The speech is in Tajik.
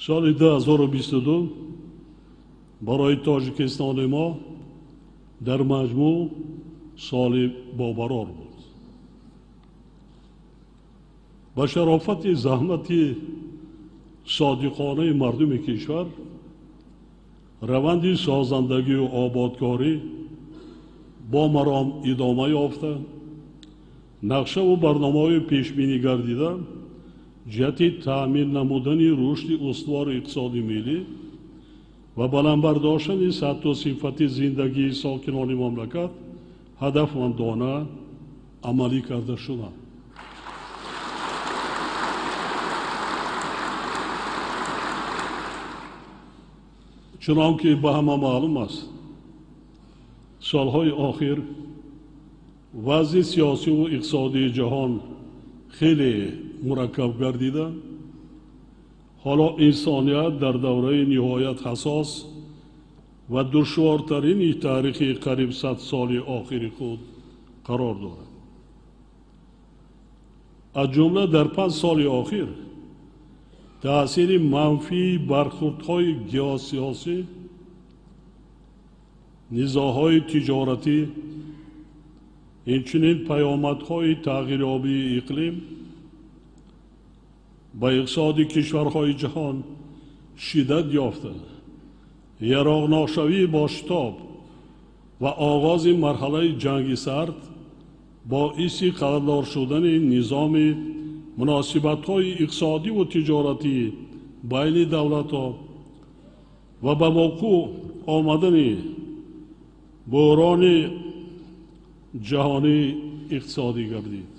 Соли 2022 барои Тоҷикистони мо дар маҷмӯъ соли бобарор буд. Ба шарофати заҳмати содиқонаи мардуми кишвар раванди созандагию ободкорӣ бо маром идома ёфта, нақшаву барномаҳои пешбинӣ гардида ҷиҳати таъмин намудани рушди устувори иқтисоди миллӣ ва баланд бардоштани сатҳу сифати зиндагии сокинони мамлакат ҳадафмандона амалӣ карда шуданд. Чунон ки ба ҳама маълум аст, солҳои охир вазъи сиёсиву иқтисодии ҷаҳон хеле мураккаб гардида, ҳоло инсоният дар давраи ниҳоят ҳассос ва душвортарини таърихи қариб 100 соли охири худ қарор дорад. Аз ҷумла дар 5 соли охир таъсири манфии бархӯрдҳои геосиёсӣ, низоъҳои тиҷоратӣ, инчунин паёмадҳои тағйирёбии иқлим ба иқтисоди кишварҳои ҷаҳон шиддат ёфта, яроғношавии бошитоб ва оғози марҳалаи ҷанги сард боиси қарордор шудани низоми муносибатҳои иқтисодиву тиҷоратӣ байни давлатҳо ва ба вуқӯъ омадани буҳрони ҷаҳонии иқтисодӣ гардид.